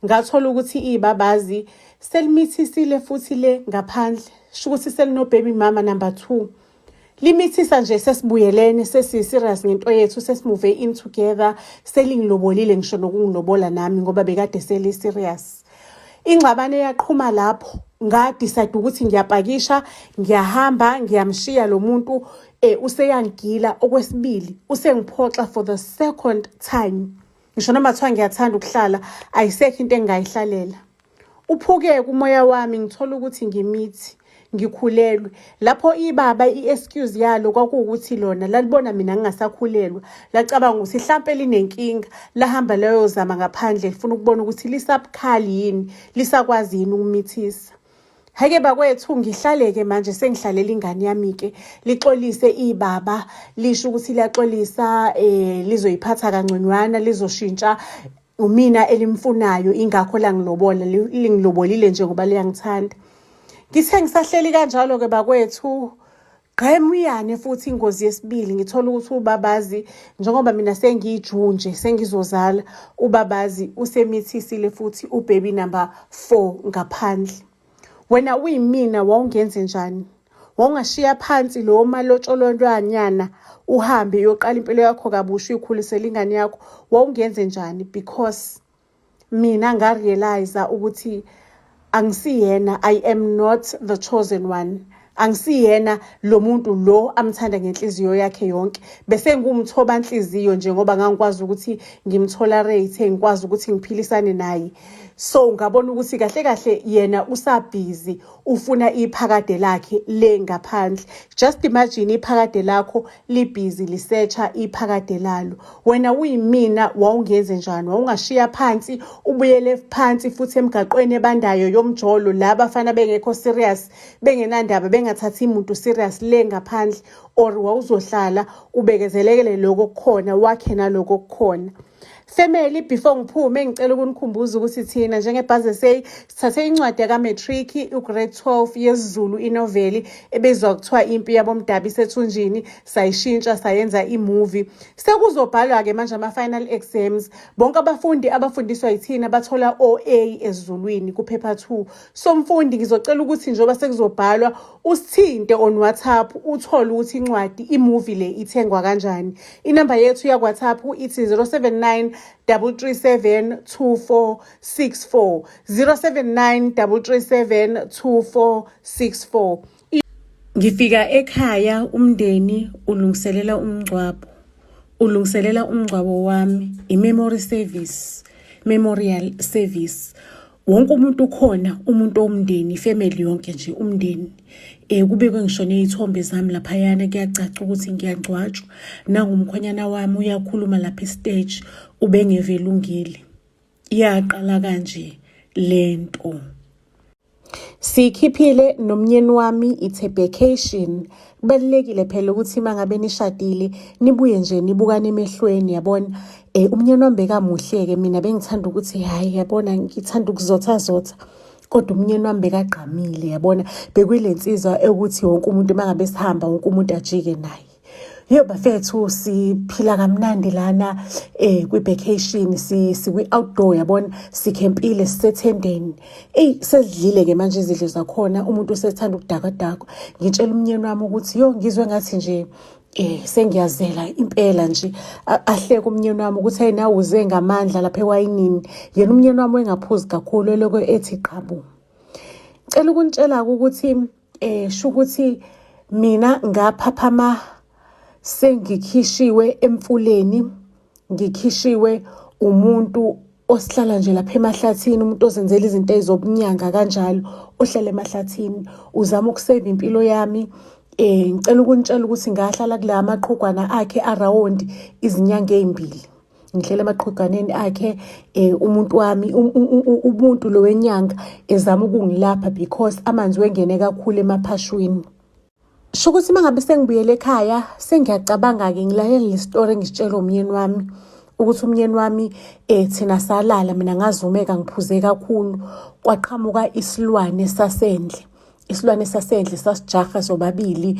ngathola ukuthi ibabazi selimithisile futhi le ngaphandle, sho ukuthi selino-baby mama number 2. Limithisa nje sesibuyelene, sesi-serious ngento yethu, sesimove in together, selingilobolile ngisho nokungilobola nami, ngoba bekade seli-serious. Ingxabano eyaqhuma lapho, ngadecide ukuthi ngiyapakisha, ngiyahamba, ngiyamshiya lo muntu. Useyangigila okwesibili, usengiphoxa for the second time. Ngisho noma kuthiwa ngiyathanda ukuhlala, ayisekho into engingayihlalela. Uphuke umoya wami, ngithola ukuthi ngimithi, ngikhulelwe. Lapho ibaba i-excuse yalo kwakuwukuthi lona lalibona mina ngingasakhulelwa, lacabanga ukuthi hlampe linenkinga, lahamba layozama ngaphandle, lifuna ukubona ukuthi lisabukhali yini, lisakwazi yini ukumithisa. Hake bakwethu, ngihlale-ke manje sengihlalela ingane yami-ke. Lixolise ibaba, lisho ukuthi liyaxolisa, lizoyiphatha kangconywana, lizoshintsha, umina elimfunayo, ingakho langilobola, lingilobolile nje ngoba liyangithanda. Ngithe ngisahleli kanjalo-ke bakwethu, gqemuyane futhi ingozi yesibili. Ngithola ukuthi ubabazi, njengoba mina sengiyijunje sengizozala, ubabazi usemithisile futhi ubaby number 4 ngaphandle. Wena uyimina, wawungenze njani? Wawungashiya phansi lowo malotshololwanyana, uhambe uyoqala impilo yakho kabusha, uyikhulisele ingane yakho? Wawungenze njani? Because mina ngarealize ukuthi angisiyena, I am not the chosen one, angisiyena lo muntu lo amthanda ngenhliziyo yakhe yonke. Bese ngumthoba nhliziyo nje, ngoba ngangikwazi ukuthi ngimtolerate, ngikwazi ukuthi ngiphilisane naye. So ngabona ukuthi kahle kahle yena usabhizi ufuna iphakade lakhe le ngaphandle. Just imagine, iphakade lakho libhizi lisearcha iphakade lalo. Wena uyimina, wawungenze njani? Wawungashiya phansi, ubuyele phansi futhi emgaqweni ebandayo yomjolo, la abafana bengekho serious, bengenandaba, bengathathi muntu serious le ngaphandle, or wawuzohlala ubekezelekele lokho okukhona, wakhe naloko okukhona? Family, before ngiphume ngicela ukunikhumbuza ukuthi thina njengeBuzz SA sithathe incwadi yaka-matric ugrade 12 yesiZulu, inoveli ebizwa kuthiwa Impi Yabomdabu Isethunjini, sayishintsha sayenza imovie. Sekuzobhalwa-ke manje ama-final exams. Bonke abafundi abafundiswa yithina bathola o-A esiZulwini kuphepha 2. So mfundi, ngizocela ukuthi njengoba sekuzobhalwa usithinte on WhatsApp, uthole ukuthi incwadi imovie le ithengwa kanjani. Inamba yethu yakwa-WhatsApp ithi 079 337 2464, 079 337 2464. Ngifika ekhaya, umndeni ulungiselela umngcwabo, ulungiselela umngcwabo wami, i-memory service, memorial service. Wonke umuntu ukhona, umuntu womndeni, ifamily yonke nje, umndeni. Kubekwe ngisho ney'thombe zami laphayana, kuyacaca ukuthi ngiyangcwatshwa. Nangumkhwenyana wami uyakhuluma lapha estage, ubengeve elungile. Yaqala kanje lento. Siyikhiphile nomnyeni wami, it's a vacation. Kubalulekile phela ukuthi uma ngabe nishadile nibuye nje nibukane emehlweni, yabona. Umnyeni wami bekamuhle-ke, mina bengithanda ukuthi hhayi, yabona, ngithanda ukuzothazotha. Kodwa umnyeni wami bekagqamile, yabona. Bekuyile nsizwa ekuthi wonke umuntu uma ngabe sihamba wonke umuntu ajike naye. Yo bafethu, siphila kamnandi lana kwi-vacation, sikwi-outdoor, yabona, sikhempile, sisethendeni. Eyi, sesidlile-ke manje izidlo zakhona, umuntu usethanda ukudakwadakwa. Ngitshela umnyeni wami ukuthi yo, ngizwe ngathi nje sengiyazela impela nje. Ahleke umnyeni wami ukuthi hey, nawe uze ngamandla lapha ewayinini. Yena umnyeni wami wengaphuzi kakhulu, eloko ethi qhabu. Cela ukunitshela ukuthi shukuthi mina ngaphaphama sengikhishiwe emfuleni, ngikhishiwe umuntu osihlala nje lapha emahlathini, umuntu ozenzela izinto ezobunyanga kanjalo, ohlala emahlathini, uzama ukuseva impilo yami. Ngicela ukunitshela ukuthi ngahlala kula maqhugwana akhe around izinyanga ezimbili. Ngihlela emaqhugwaneni akhe, umuntu wami, umuntu lo wenyanga ezama ukungilapha because amanzi wengene kakhulu emaphashwini. Sho ukuthi uma ngabe sengibuyele ekhaya sengiyacabanga-ke, ngilalela le story engisitshela umyeni wami ukuthi umyeni wami thina salala, mina ngazumeka ngiphuze kakhulu, kwaqhamuka isilwane sasendle. Isilwane sasendle sasijaha sobabili.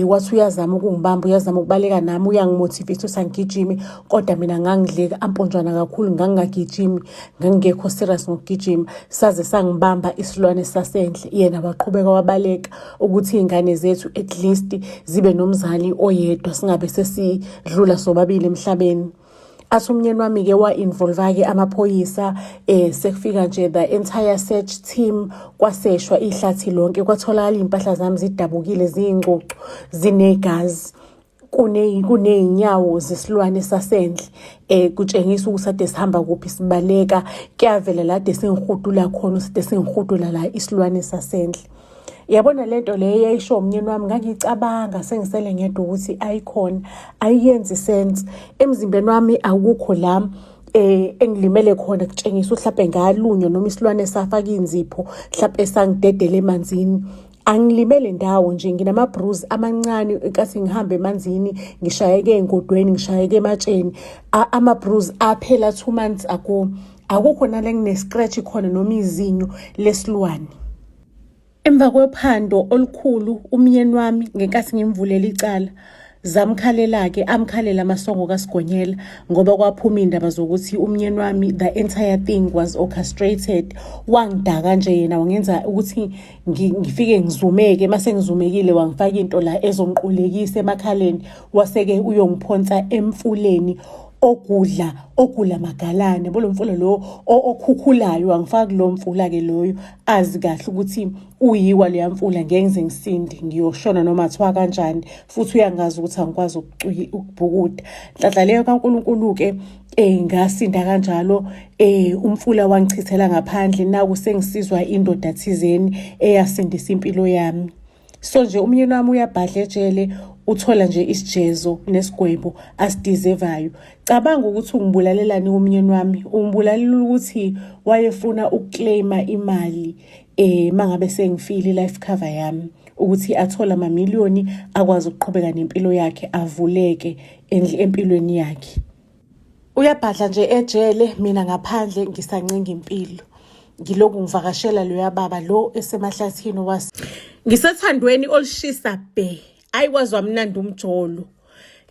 Wathi uyazama ukungibamba, uyazama ukubaleka nami, uyangimotivate ukuthi angigijime, kodwa mina ngangidleka amponjwana kakhulu, ngangingagijimi, ngangingekho serious ngokugijima. Saze sangibamba isilwane sasendle, yena waqhubeka wabaleka, ukuthi iy'ngane zethu at least zibe nomzali oyedwa, singabe sesidlula sobabili emhlabeni. Athi umnyeni wami-ke wa-involva-ke amaphoyisa, sekufika nje the entire search team, kwaseshwa ihlathi lonke, kwatholakala iy'mpahla zami zidabukile, ziyingcucu, zinegazi, kuney'nyawo zesilwane sasendle, kutshengisa ukuthi ade sihamba kuphi sibaleka. Kuyavela la ade sengihudula khona, side sengihudula la isilwane sasendle. Yabona lento leyo eyayisho umnyeni wami, ngangicabanga sengisele ngedwa ukuthi ayikhona, ayiyenzi sense. Emzimbeni wami akukho la engilimele khona kutshengisa mhlawumbe ngalunywa noma isilwane safaka inzipho mhlawumbe sangidedela emanzini. Angilimele ndawo nje, nginama-bruise amancane nkathi ngihamba emanzini, ngishayeke ey'ngodweni, ngishayeke ematsheni. Ama-bruise aphela 2 months ago. Akukho nale ngine-scratch khona noma izinyo lesilwane. Emva kophando olukhulu, umyeni wami ngenkathi ngimvulela icala, zamkhalela-ke, amkhalela amasongo kaSigonyela, ngoba kwaphuma iy'ndaba zokuthi umyeni wami, the entire thing was orchestrated. Wangidaka nje yena, wangenza ukuthi ngifike ngizumeke, mase ngizumekile wangifaka into la ezongiqulekisa emakhaleni, wase-ke uyongiphonsa emfuleni ogudla ogula magalane bolo mfula lo okhukhulayo. Wangifaka kulo mfula-ke loyo, azi kahle ukuthi uyiwa leya mfula, ngeke ngize ngisinde, ngiyoshona noma kuthiwa kanjani, futhi uyangazi ukuthi angikwazi ukubhukuda. Nhlanhla leyo kaNkulunkulu-ke, ngasinda kanjalo. Umfula wangichithela ngaphandle, naku sengisizwa indoda thizeni eyasindisa impilo yami. So nje umyeni wami uyabhadla ejele, uthola nje isijezo nesigwebo asideservayo. Cabanga ukuthi ungibulalelani umyeni wami. Ungibulalela ukuthi wayefuna ukuclaima imali mangabe sengifile, life cover yami, ukuthi athole amamiliyoni, akwazi ukuqhubeka nempilo yakhe, avuleke empilweni yakhe. Uyabhadla nje ejele mina ngaphandle ngisancenga impilo. Ngilokhu ngivakashela loya baba lo esemahlathini was. Ngisethandweni olushisa bhe. Ayi kwazwa mnandi umjolo.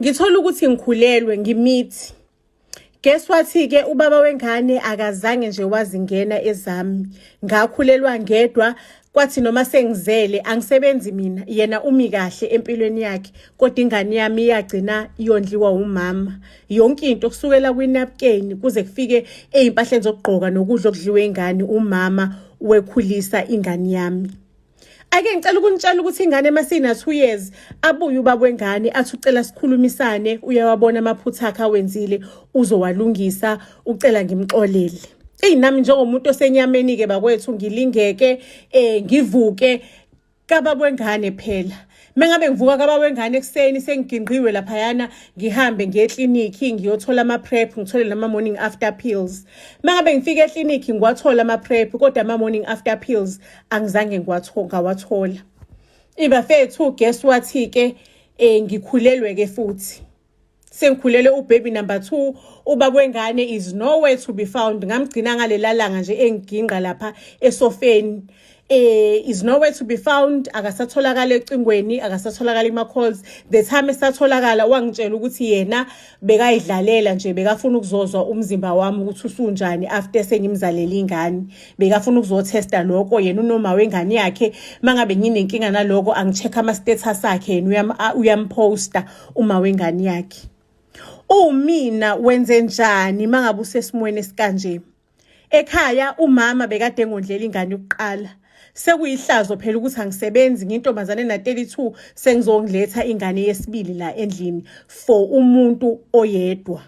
Ngithola ukuthi ngikhulelwe ngimithi. Guess what-ke ubaba wengane akazange nje wazingena ezami. Ngakhulelwa ngedwa kwathi noma sengizele angisebenzi mina yena umi kahle empilweni yakhe kodwa ingane yami iyagcina iyondliwa umama yonke into kusukela kwinapkeni kuze kufike ey'mpahleni zokugqoka nokudla okudliwe ingane umama wekhulisa ingane yami. Ake ngicela ukunitshela ukuthi ingane masina 2 years abuye ubaba wengane athi ucela sikhulumisane uyawabona amaphutha akhe awenzile uzowalungisa ucela ngimxolele. Eyi nami njengomuntu osenyameni ke bakwethu ngilingeke ngivuke kababa wengane phela. Mengabe ngivuka kababa wengane ekuseni sengiginqiwe laphayana ngihambe ngiye eklinikhi ngiyothola ama-prep ngithole nama-morning after pills. Mengabe ngifika eklinikhi ngiwathola ama-prep kodwa ama-morning after pills angizange ngawathola. Ibafethu guess what-ke ngikhulelwe ke futhi. Sengikhulelwe ubaby number 2 ubaba wengane is nowhere to be found ngamgcina ngalela langa nje engiginqa lapha esofeni is nowhere to be found akasatholakala ecingweni akasatholakala ima calls the time esatholakala wangitshela ukuthi yena bekayidlalela nje bekafuna ukuzozwa umzimba wami ukuthi usunjani after sengimzalela ingane bekafuna ukuzotesta lokho yena unoma wengane yakhe mangabe nginenkinga naloko angicheck ama status akhe yena uyamposta uma wengane yakhe. Umina wenze njani mangabe usesimweni esikanje? Ekhaya umama bekade engondlela ingane yokuqala. Sekuyihlazo phela ukuthi angisebenzi ngintombazane na-32 sengizongiletha ingane yesibili la endlini for umuntu oyedwa.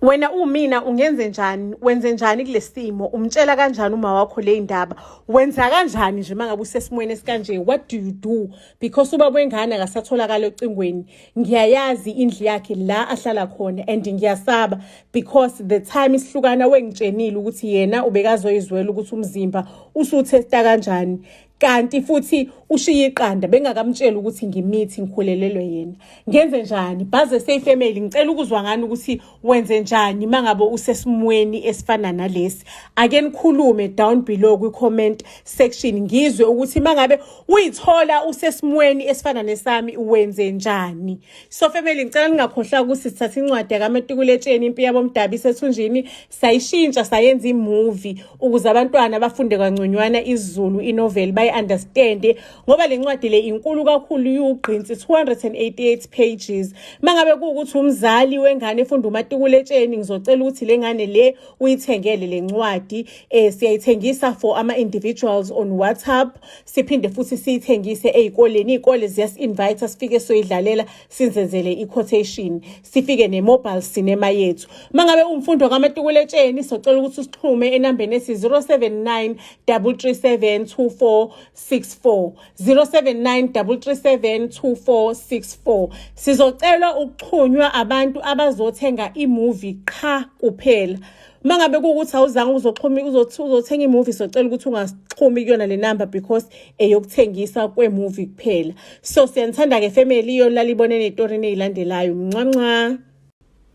Wena umina ungenze njani? Wenze njani kulesimo? Umtshela kanjani uma wakho le ndaba? Wenza kanjani nje mangabe usesimweni esikanje? What do you do? Because ubaba wengane akasatholakala ocingweni. Ngiyayazi indlu yakhe la ahlala khona and ngiyasaba because the time isihlukana wengitshenile ukuthi yena ubekazoyizwela ukuthi umzimba usuthesta kanjani. Kanti futhi ushiye iqanda bengakamtsheli ukuthi ngimithi ngikhulelelwe yena. Ngenze njani? Buzz SA family ngicela ukuzwa ngani ukuthi wenze njani mangabe usesimweni esifana nalesi. Ake nikhulume down below kwi comment section ngizwe ukuthi mangabe uyithola usesimweni esifana nesami wenze njani. So family ngicela ningakhohlwa ukuthi sithatha incwadi yakaMatikuletsheni impi yabomdabu isethunjini sayishintsha sayenza imovie ukuze abantwana bafunde kangconywana isiZulu inovel bayi-understande ngoba le ncwadi le inkulu kakhulu iwugqinsi 288 pages. Mangabe kuwukuthi umzali wengane efunda umatikuletsheni ngizocela ukuthi le ngane le uyithengele le ncwadi. Siyayithengisa for ama-individuals on WhatsApp siphinde futhi siyithengise ey'koleni. Iy'kole ziyasi-invite sifike soyidlalela sinzenzele i-quotation sifike ne-mobile cinema yethu. Mangabe umfundo kamatikuletsheni socela ukuthi usixhume enambeni ethi 079 337 2464 079 337 2464. Sizocelwa ukuxhunywa abantu abazothenga imovie qha kuphela. Mangabe kuwukuthi awuzange uzoxhuma uzothenga imovie socela ukuthi ungasixhumi kuyona le number because eyokuthengisa kwemovie kuphela. So siyanithanda ke family yolala ibonene ey'torini ey'landelayo. Mncwancwa.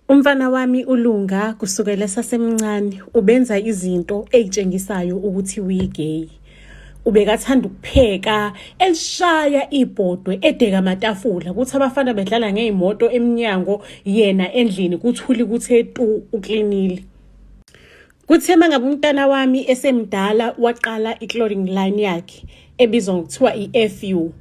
Umfana wami uLunga kusukela esasemncane ubenza izinto ey'tshengisayo ukuthi uyi-gay. Ubekathanda ukupheka elishaya ibhodwe edeka amatafula kuthi abafana bedlala ngey'moto emnyango yena endlini kuthuli kuthe tu uklinile. Kuthe mangabe umntana wami esemdala waqala i-clothing line yakhe ebizwa ngokuthiwa i-FU.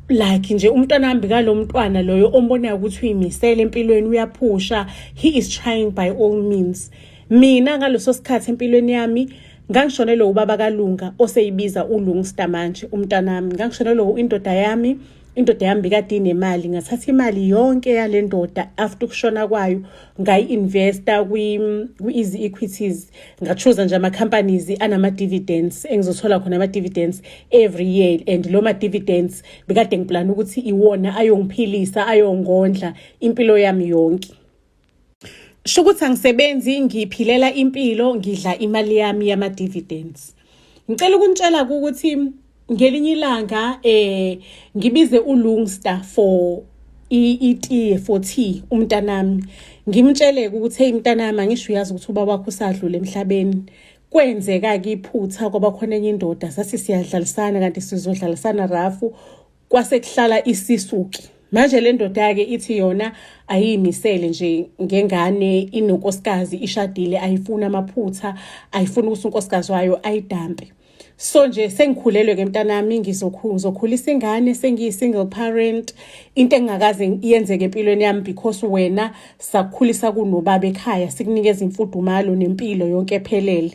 Like nje umntwana wami kalo mntwana loyo ombonayo ukuthi uyimisele empilweni uyaphusha, he is trying by all means. Mina ngaleso sikhathi empilweni yami ngangishonelwe ubaba kaLunga oseyibiza uLungsta manje umntanami. Ngangishonelwe indoda yami, indoda yami bikade inemali, ngathatha imali yonke yale ndoda after ukushona kwayo ngayi-investa kwi-Easy Equities. Ngachuza nje ama-companies anama-dividends engizothola khona ama-dividends every year and lo ma-dividends bekade ngiplana ukuthi iwona ayongiphilisa ayongondla impilo yami yonke. Sho ukuthi angisebenzi ngiphilela impilo ngidla imali yami yama-dividends. Ngicela ukunitshela ukuthi ngelinye ilanga ngibize uLungsta for Itiye for tea umntanami, ngimtshele-ke ukuthi, "Hey mntanami, angisho uyazi ukuthi ubaba wakho usadlula emhlabeni. Kwenzeka-ke iphutha, kwaba khona enye indoda, sathi siyadlalisana kanti sizodlalisana rafu, kwase kuhlala isisuki. Manje le ndoda-ke ithi yona ayiyimisele nje ngengane, inonkosikazi, ishadile, ayifuni amaphutha, ayifuni ukuthi unkosikazi wayo ayidampe. So nje sengikhulelwe-ke mntanami, ngizokhulisa ingane, sengiyi-single parent, into engingakaze iyenzeke empilweni yami, because wena sakukhulisa kunobaba ekhaya, sikunikeza imfudumalo nempilo yonke ephelele."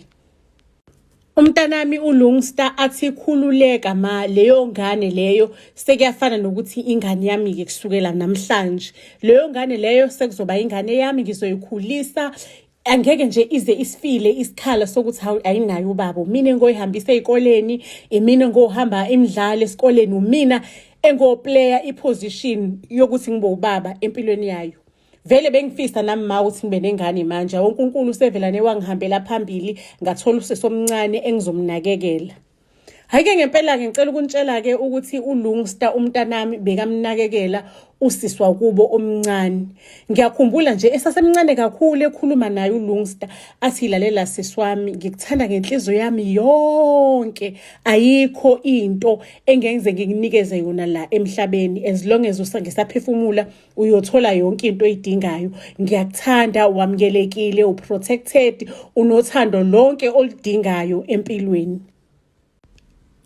Umntanami uLungster athi, "Khululeka ma, leyo ngane leyo sekuyafana nokuthi ingane yami-ke. Kusukela namhlanje leyo ngane leyo sekuzoba ingane yami, ngizoyikhulisa. Angeke nje ize isifile isikhala sokuthi hawu, ayinayo ubaba. Mina engoyihambisa ey'koleni, imina engohamba imidlalo esikoleni, umina engoplaya i-position yokuthi ngibe ubaba empilweni yayo. Vele bengifisa nami ma ukuthi ngibe nengane. Manje uNkulunkulu usevelane wangihambela phambili, ngathola usisi omncane engizomnakekela." Hhayi-ke ngempela-ke, ngicela ukunitshela-ke ukuthi uLungster umntanami bekamnakekela usisi wakubo omncane. Ngiyakhumbula nje esasemncane kakhulu ekhuluma naye uLungster, athi, "Lalela sisi wami, ngikuthanda ngenhliziyo yami yonke. Ayikho into engenze ngikunikeze yona la emhlabeni. As long as ngisaphefumula, uyothola yonke into oyidingayo. Ngiyakuthanda, wamukelekile, uprotected, unothando lonke oludingayo empilweni."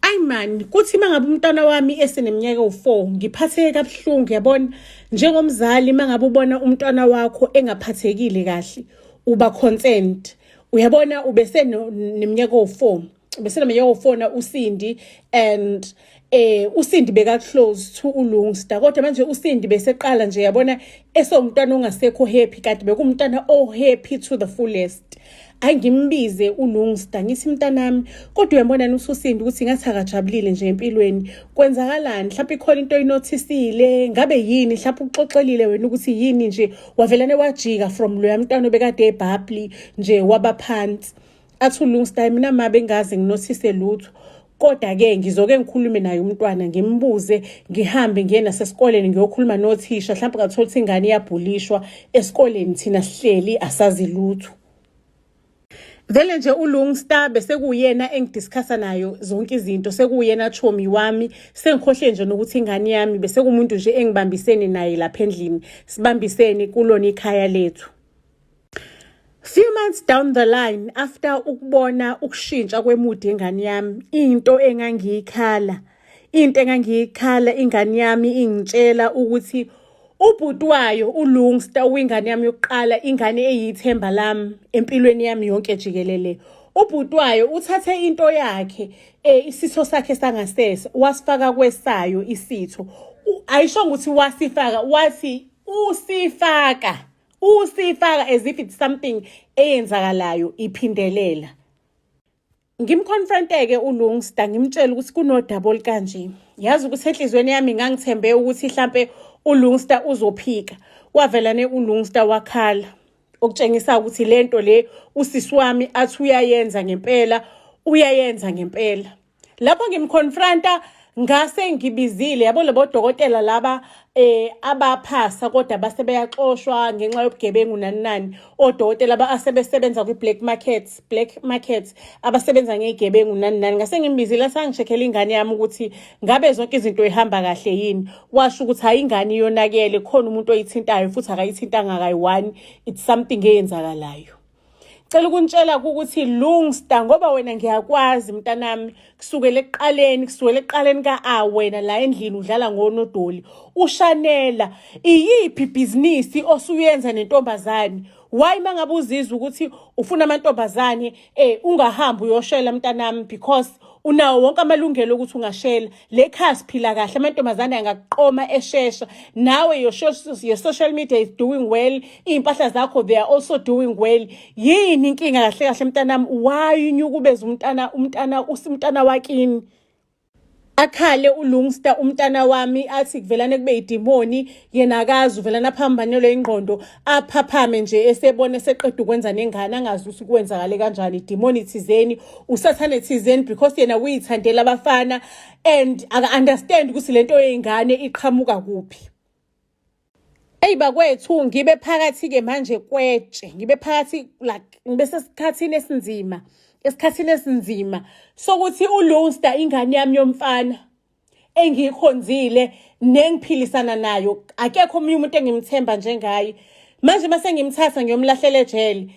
Ayi man, kuthi mangabe umntwana wami eseneminyaka ewu-4, ngiphatheke kabuhlungu. Yabona, njengomzali, mangabe ubona umntwana wakho engaphathekile kahle, uba concerned. Uyabona, ubese neminyaka ewu-4, bese neminyaka ewu-4 na uSindi, and uSindi beka close to uLungster, kodwa manje uSindi beseqala nje, yabona, esewumntwana ongasekho happy, kanti bekumntwana oh happy to the fullest. Ayi, ngimbize uLungster, ngithi, "Mntanami, kodwa uyabona ukuthi uSindi ukuthi ngathi akajabulile nje empilweni. Kwenzakalani? Mhlawumbe ikhona into oyinothisile? Ngabe yini? Mhlawumbe uxoxelile wena ukuthi yini nje wavelane wajika from loya mntwana obekade ebubbly nje waba phansi?" Athi uLungster, "Mina ma, bengazi nginothise lutho, kodwa-ke ngizoke ngikhulume naye umntwana, ngimbuze, ngihambe ngiye nasesikoleni, ngiyokhuluma nothisha. Mhlawumbe ngathola ukuthi ingane iyabhulishwa esikoleni, thina sihleli asazi lutho." Vele nje uLungster bese kuyena engidiscussa nayo zonke izinto, sekuyena chomi wami. Sengikhohle nje nokuthi ingane yami, bese kumuntu nje engibambisene naye lapha endlini, sibambisene kulona ikhaya lethu. Few months down the line, after ukubona ukushintsha kwemood yengane yami, into engangiyikhala, ingane yami ingitshela ukuthi ubhuti wayo uLungster, uyingane yami yokuqala, ingane eyithemba lami empilweni yami yonke jikelele, ubhuti wayo uthathe into yakhe, isitho sakhe sangasese, wasifaka kwesayo isitho. Ayisho ukuthi wasifaka, wathi usifaka, usifaka as if it's something eyenzakalayo iphindelela. Ngimconfronteke uLungster, ngimtshele ukuthi kunodaba olukanje. Yazi ukuthi enhliziyweni yami ngangithembe ukuthi hlampe uLungster uzophika. Wavelane uLungster wakhala, okutshengisa ukuthi lento le usisi wami athi uyayenza ngempela, uyayenza ngempela. Lapho ngimconfronta, ngase ngibizile, yabo, labo dokotela laba abaphasa kodwa base beyaxoshwa ngenxa yobugebengu nani nani, odokotela asebesebenza kwi-black market, black market, abasebenza ngey'gebengu nani nani. Ngase ngimbizile, asangishekhela ingane yami ukuthi ngabe zonke izinto ihamba kahle yini. Washo ukuthi hayi, ingane iyonakele, khona umuntu oyithintayo, futhi akayithintanga kayi-one, it's something eyenzakalayo. Cela ukunitshela ukuthi Lungster, ngoba wena ngiyakwazi mntanami kusukela ekuqaleni ka-a, wena la endlini udlala ngonodoli ushanela. Iyiphi ibhizinisi osuyenza nentombazane? Why mangabe uzizwa ukuthi ufuna amantombazane, ungahambi uyoshela mntanami? Because unawo wonke amalungelo ukuthi ungashela. Le khaya siphila kahle, amantombazane angakuqoma eshesha. Nawe your social media is doing well, iy'mpahla zakho, they are also doing well. Yini inkinga kahle kahle mntanami? Why unyukubeza umntana wakini? Akhale uLungster umntana wami, athi kuvelane kube idimoni, yena akazi, uvelana aphambanelwe ingqondo, aphaphame nje esebona eseqeda ukwenza nengane, angazi ukuthi kwenzakale kanjani, idimoni thizeni, usathane thizeni, because yena uyithandela abafana and aka-understand ukuthi lento yey'ngane iqhamuka kuphi. Eyi bakwethu, ngibe phakathi-ke manje kwetshe, ngibe phakathi, like ngibe sesikhathini esinzima, esikhathini esinzima sokuthi uLungster, ingane yami yomfana engiyikhonzile nengiphilisana nayo, akekho omunye umuntu engimthemba njengaye. Manje mase ngimthatha ngiyomlahlela ejele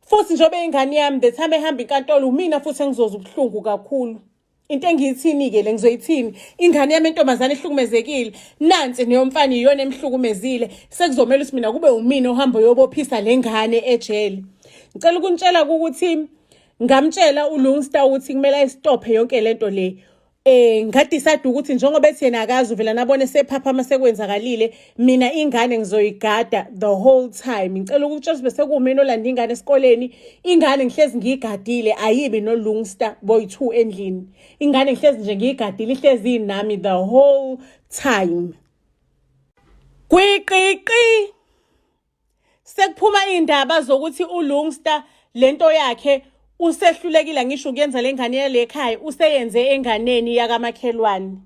futhi, njengoba ingane yami, the time ehamba inkantolo, umina futhi engizoza ubuhlungu kakhulu. Into engiyithini-ke le, ngizoyithini? Ingane yami entombazane ihlukumezekile, nansi neyomfana iyona emhlukumezile. Sekuzomele ukuthi mina kube umina ohamba uyobophisa le ngane ejele. Ngicela ukunitshela ukuthi ngamtshela uLungster ukuthi kumele ayistophe yonke lento le. Ngadecide ukuthi njengoba ethi yena akazi, uvela nabone sephaphama sekwenzakalile, mina ingane ngizoyigada the whole time. Ngicela ukutshela ukuthi bese kuwumina olanda ingane esikoleni. Ingane ngihlezi ngiyigadile, ayibi noLungster boyi-two endlini. Ingane ngihlezi nje ngiyigadile, ihlezi inami the whole time. Kwiqiqi, sekuphuma iy'ndaba zokuthi uLungster lento yakhe usehlulekile ngisho ukuyenza le ngane yale ekhaya, useyenze enganeni yakamakhelwane.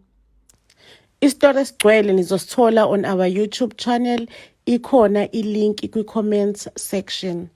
Isitori esigcwele nizosithola on our YouTube channel, ikhona ilink kwi-comments section.